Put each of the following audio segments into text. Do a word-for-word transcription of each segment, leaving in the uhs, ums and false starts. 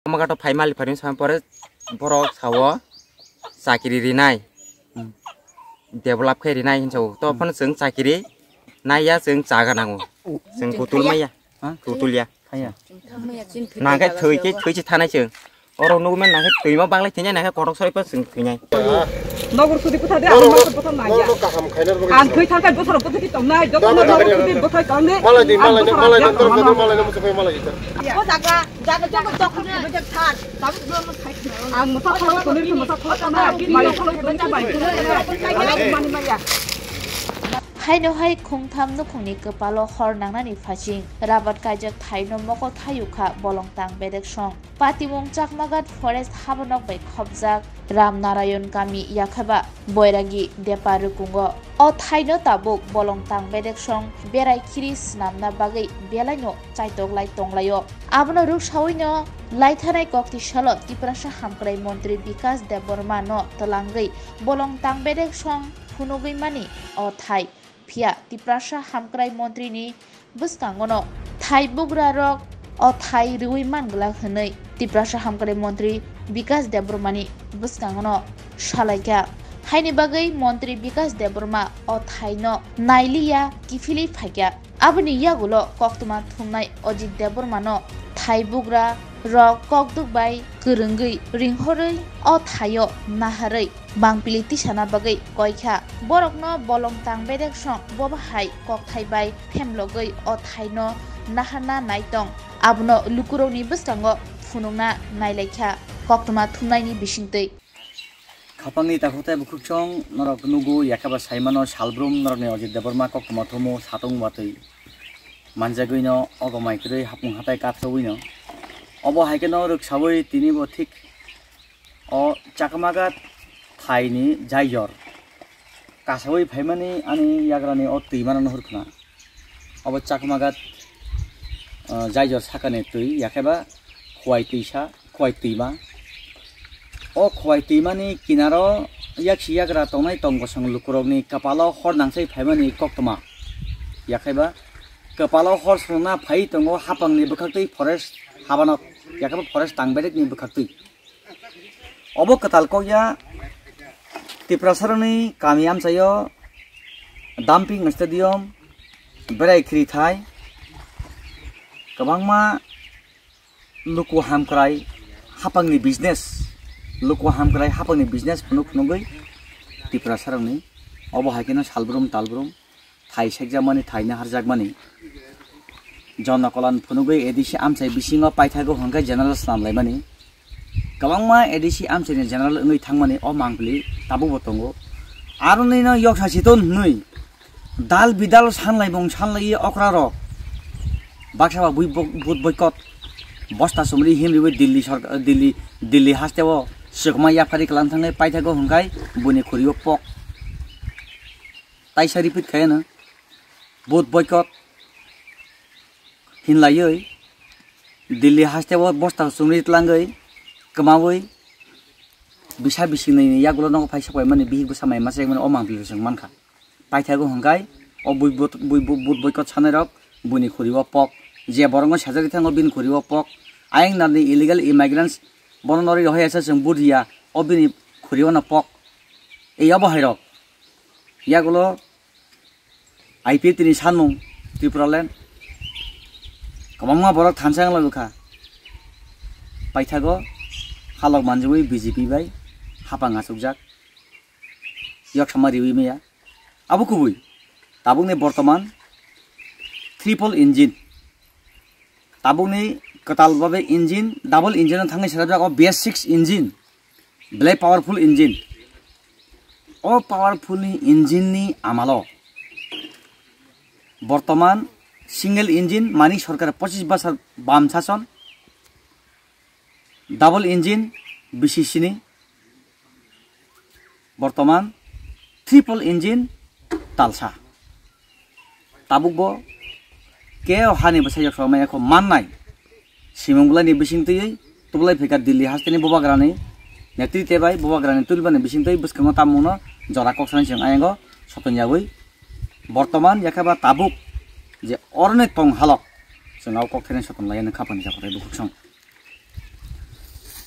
Makato phai mali phari sa pore borok sao chakiri rinai. Hmm. Develop khe rinai hinsa to phano chwng chakiri naiya chwng chaga nango. Chwng kutul maya. Ha? Kutul ya. Haya. Nangkhe thwi khe thwi chi thanai chwng. Oro nugmen nangkhe twima baglai thwinya nangkhe kotok sori pa chwng thwinyai. Nogor sudi kutha de ang nogor kutha naiya. Ang thwi thangkhe bosor kutha ki tongnai joto nogor sudi bosor tongnai. Malai di malai di malai di. O jaga jaga jaga jaga jaga thar. Ang masa kholok tonir masa kholok tonir. Mani maya. Haino hai khungtham nukhungni kwpalo hor nangnani phasing rabat kaijak thaino mokol thayukha bolongtang bedek song. Patimung Chakmagat Forest habanok bai khopjak Ram Narayon kami yakheba Boiragi Depa Rukungo. O thaino tabuk bolongtang bedek song berai khiri swnamna bagwi belaino chaitok lai tonglaio. Abono ruksaui no laithanai kokti salo Tiprasa Hamkrai Montri Bikas Debbarma no twlangwi bolongtang bedek song phunugwi mani o thai. Phiya Tiprasa Hamkrai Montri ni bwskango no thai bugra rok o thai rwui man glak hwnwi Tiprasa Hamkrai Montri Bikas Debbarma ni bwskango no salaikha. Haini bagwi Montri Bikas Debbarma o thai no nailiya kiphilwi phaikha. Aboni yagulo koktwma thumnai Ajit Debbarma no thai bugra rok kokdwk bai kwrwngwi ringhorwi o thaio naharwi bangpili tisana bagwi koikha. Borokno bolongtang bedek song bobo hai kokthai bai phemlogwi o thaino naharna nai tong. Abono lukurokni bwskango phunukna nailaikha koktwma thumnaini bisingtwi. Khapangni takhuk tei bukhuksong norok nugo, yakheba saimano salbrum norokni Ajit Debbarma koktwma thumo satung watwi manjagwino ogo mai kwrwi hapung hatai katsowino. Obo hai kheno rwksaui tini bo thik o Chakmagat thaini jaijor kasaui phaimani ani yagrani o twimano nuhur khna. Obo Chakmagat, ah, jaijor sakani twi yakheba Khowai twisa. Khowai twima. O Khowai twimani kinaro yaksi yagra tongnai tong bosong lukurokni kwpalo hor nangsai phaimani koktwma. Yakhaiba kwpalo hor songna phai tongo hapangni bwkhaktwi forest habano, yakhaiba forest tangberekni bwkhaktwi. Obo kwtal kokya Tiprasarokni kami amchaio dumping stadium berai khiri thai kwbangma luku hamkrai hapangni business, luku hamkrai hapangni business phunuk phunugwi Tiprasarokni obo hai kheno salbrum talbrum thai sekjakmani, thai naharjakmani, jonokolan phunugwi A D C amchai bisingo paithago hwnkhe general swnamlaimani, kwbangma A D C amchaini general wngwi thangmani o mangpili tabukbo tongo. Aroni no yoksa chiton hwnwi dal bidal sanlaimung sanlaiwi okrarok baksa ba bui bo-, but boikot bosta chumri himriwi Delhi sorkar, Delhi, Delhi hasteo swkma yaphari kwlang thangnai paithago hwnkhai buini khurigo pok. Taisa repeat khaiyano but boikot hinlaiwi Delhi hasteo bosta chumri tlangwi kwmawi bisa bisingni yagulo nogo phai sokpaimani bihik bwsa mai masa yakmani o mangpili rwchwng mankha. Paithago hwnkhe o bui but, bui bu-, but boikot sanairok buini khurigo pok. Je borokno sajagwi thango bini khurigo pok. Ayang nani illegal immigrants bono norwi rohoi asa chwng but riya o bini khurigo no pok. Ei obo hairok yagulo I P F T ni sanmung Tripura land kwbangma borok thansa wng lago kha. Paithago halok manjagwi B J P bai hapang achukjak. Yok sama riwi maya. Abo kubui. Tabukni bortoman triple engine. Tabukni kwtal babe engine, double engine thangwi serajak o B S six engine. Belai powerful engine. O powerful ni engine ni amalo bortoman single engine mani sorkar pochis bosor bam sason double engine B C C ni bortoman triple engine talsa. Tabukbo keo hani bwsai yok sokma yakho mannai. Simung bwlaini bising twiwi tublai phaikha Delhi hasteni bubagrani netrite bai bubagrani tulbani bising twi bwskango tamungno jora kok sanai chwng ayango soton yawi. Bortoman yakheba tabuk je oroni tong halok chwng o kok thaini soton laiya nang khapani jakotai bukhuk song.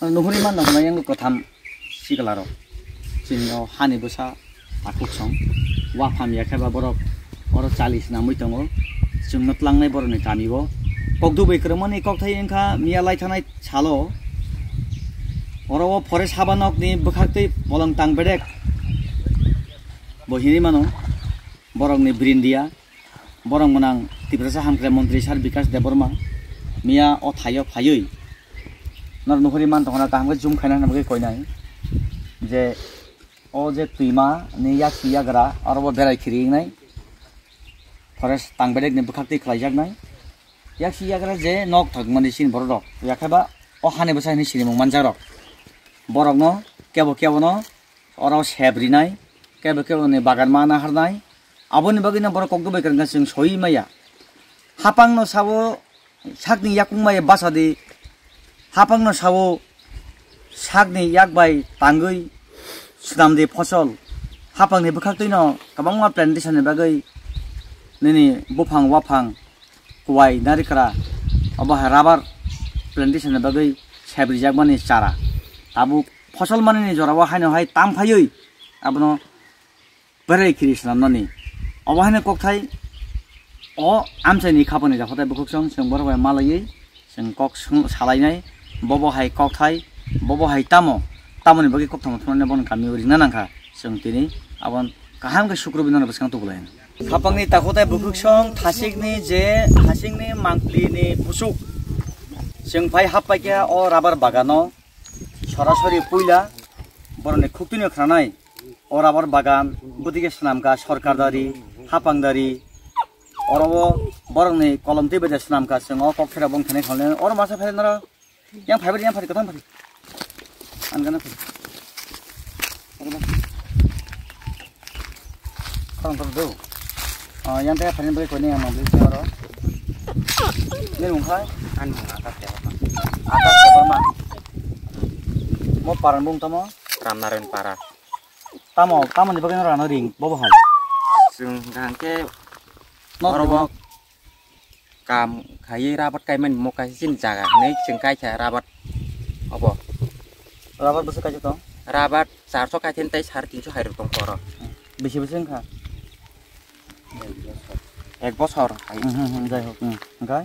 Nuhuri mano hwnwi yang kwtham sikla rok. Chini o hani bwsa takhuk song. Wapham ya khe ba borok oro chali swnamwi tongo. Chwngno tlangnai borokni kami o. Kokdubui kwrwngmani kokthai wngkha miya lai thanai salo. Oro o forest haba nokni bwkhaktwi bolong tang bedek bo hinwi mano. Borokni brindia. Borok mwnang Tiprasa Hamkrai Montri Sir Bikash Debbarma miya o thaio phaiwi norok nuhuri man tongna kaham khe zoom khaina hwnwi koinai je o je twima ni yaksi yagra aro bo berai khiri wngnai forest tang bedek ni bwkhak twi khlaijaknai yaksi yagra je nok thangmani sini borok rok yakhe ba o hani bwsa hwnwi sinimung manjak rok borok no kebo kebo no oro sep rinai kebo kebo ni bagan ma naharnai. Aboni bagwi no borok kokdubui kwrwngkha chwng soi maya. Hapang no sabo sakni yakung maya basa di. Hapang no sabo sakni yak bai tangwi swnam di phosol. Hapang ni bwkhak twi no kwbangma plantation ni bagwi nini buphang waphang kuwai narikra obo hai rubber plantation ni bagwi sep rijakmani chara. Tabuk phosol manini jorao haino hai tam phaiwi abono berai khiri swnamnani. Obo haino kokthai o amchaini khapani dakhotai bukhuksong chwng borok bai malaiwi chwng kok swng-, salainai. Bobo hai kokthai, bobo hai tamo, tamoni bagwi kokthangma thumnani bono kamio ringna nangkha. Chwng tini abon kaham khe sukrobi nono bwskang tubulai. Khapangni dakhotai bukhuksong thasikni je, thasikni mangplini busuk. Chwng phai happaikha o rubber bagano. Sorasori puila borokni khuktwino khwnanai o rubber bagan bwtwi khe swnamkha sorkar dari, hapang dari, oro o borokni kolom twi bai de swnamkha chwng o kok thera bong thani kholni oro masa phai naro yang phai bari yang phari kwthang phari an gana phari. Khorang tong do. Ah, yang teh phani bai koni yang mangli oro. Ni rung khai? An mung atas ya. Atas ya ma. Mo paran bung tamo? Ramnaren para. Tamo, tamo ni bagwi rano ring, bobo hai. Sung gangke. Norok oro bo. Kam khaiwi rabat kaimani mo kaisa chini jaga hinwi chwng kaikha rabat obo. Rabat bwswk kaisa tong? Rabat charso kaithini tei sare tinso hai rok tong koro. Bisi bisi wngkha? Ek bosor hai. Hmm, hmm, hmm, jai hok, hmm. Hwnkhe?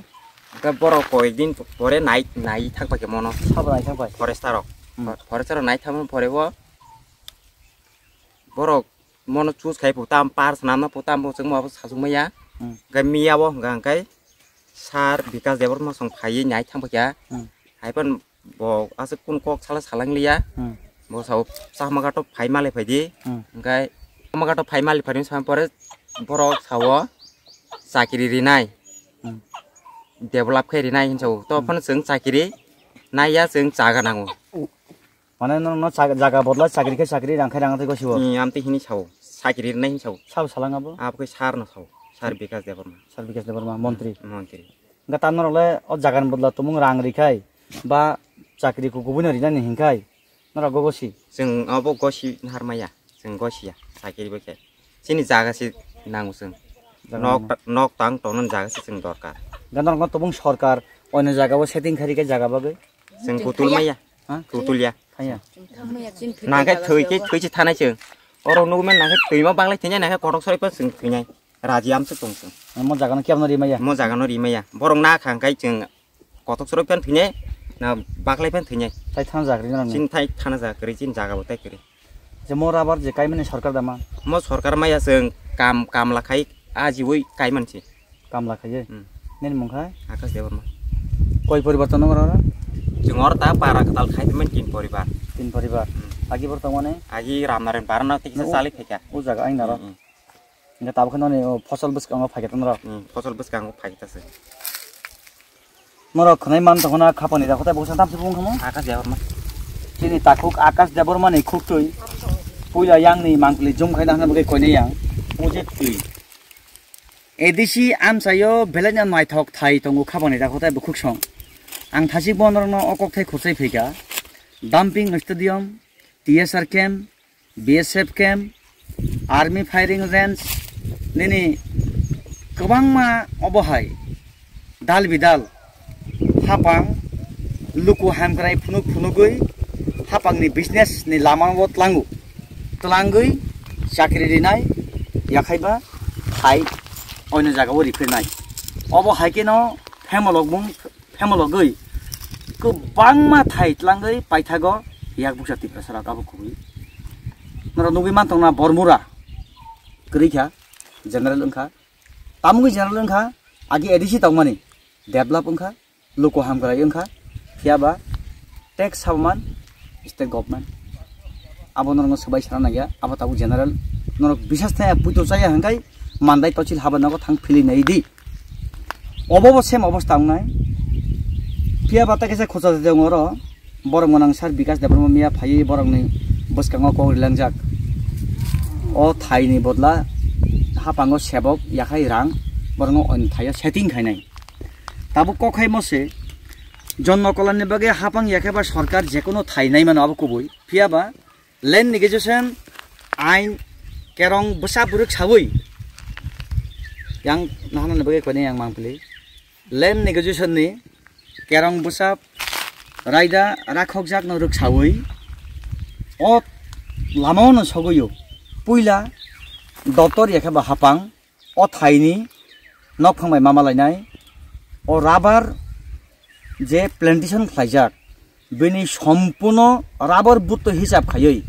Hwnkhe borok koyek din pore nai, nai thang paikha mono. Sabo nai thang pai? Forester rok. Hmm. Forester rok nai thangmani pore bo borok mono choose khai pu tam par swnamna pu tam bo chwngma bo sachuk maya. Hmm. Hwnkhe miya bo hwnkha hwnkhe sir Bikash Debbarma song phaiwi nai thang paikha. Hmm. Hai phano bo aswk kunu kok sala salang liya. Hmm. Bo sao Chakma Ghato phai malai phaidi. Hmm. Hwnkhe Chakma Ghato phai malai phaidi sa pore borok sao chakri rinai. Hmm. Develop khai rinai hinwi sao. To hmm. Phano chwng chakri naiya chwng chaga nango. Mane no, no chak-, jaga bodla chakri khe chakri rang khe rang tei gosibo. Ni amte hini sao. Chakri rinai hini sao. Sabo salang abo? Abo khe sir no sao. Sir Bikash Debbarma. Sir Bikash Debbarma, montri. Montri. Ga tan norok le o jaga ni bodla tumung rang rikhai ba chakri ku kubui no rinani hinkhai norok go gosi. Chwng abo gosi harmaya. Chwng gosi ya. Chakri bai khe. Chini jaga se nango chwng. Jaga nok nango. Ta-, nok tang tongna jaga se chwng dorkar. Ga norok no tumung sorkar oino jaga o setting khari khe jaga bagwi. Chwng kutul maya. Ha? Kutul ya. Thaya. Nangkhe thwi khe thwi se thanai chwng. Oro nugmen nangkhe thwima baglai thwinya nangkhe kotok soroi pa chwng thwinai. Raji amsuk tong chwng. Mo jaga no kiyam no rimaya. Mo jaga no rimaya. Borok na khang kai chwng kotok soroi pan thwinai. Na baglai pan thwinai. Tai thana jaga ri nang. Chin tai thana jaga kri chin jaga bo tai kri. Je mo rabar je kaimani sorkar dama. Mo sorkar maya chwng kam, kamla khai ajiwi kaimansi. Kamla khaiye. Hmm. Nini mung khai? Akash Debbarma. Koi poribar tongo oro? Chwng oro ta para kwtal khai tongmani tin poribar. Tin poribar. Hmm. Agi bor tongmani? Agi Ramnaren Barana tikisa chali khaikha. O jaga aina ro. Hmm, hmm. Hingke tabuk khe noni o phosol bwskango phaikhe tongo ro. Hmm, phosol bwskango phaikhe se. Norok khwnai man tongkhna khapani da khotai bwsang tamsi bung khamo? Akash Debbarma. Chini takhuk Akash Debbarma ni khuktwi. Puila yang ni mangkli jum khaina hwnba khe koine yang. O je twi. A D C amchaio belai no naithok thai tongo khapani da khotai bukhuk song. Ang thasik bo norokno o kokthai khurchai phaikha. Dumping stadium, T S R camp, B S F camp, army firing range, nini kwbangma obo hai dal bidal hapang Luku hamkrai phunuk phunugwi hapangni business ni lama o tlango. Tlangwi chakri rinai, yakhaiba thai oino jagao riphirinai. Obo hai kheno phemolokmung, phemologwi kwbangma thai tlangwi paithago yak bukcha Tiprasa rok abo kubui. Norok nugwi mantongna Bormura kwrwi kha, general wngkha. Tamungwi general wngkha, agi A D C tongmani develop wngkha, luku hamkrai wngkha, phiyaba tax sabaman state government. Abo norokno swbai sana nangya, abo tabuk general. Norok bisas thaya puito chaya hwnkhe mandai tochil haba nogo thang philwi nai di. Obo bo same obostha wngnai. Phiyaba ta kisa khocha de oro. Borok gwnang sir Bikash Debbarma miya phaiwi borokni bwskango kok rilangjak. O thaini bodla hapango sebok yakhai rang borokno oin thaio setting khainai. Tabuk kok khaimo se jonno kolonni bagwi hapang yakheba sorkar jekono thai nai mano abo kubui. Phiyaba land negociation ain kerong bwsa bwrwk sawi yang nahana bagwi kone yang mangpili. Land negotiation ni kerong bwsa raida rakhokjak no rwksawi o lama o no sogwi o puila doptor yakhe ba hapang o thaini nokphang bai mama lainai o rubber je plantation khlaijak bini sompuno rubber butto hisab khaiwi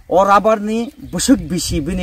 o rubber ni bwswk bisi bini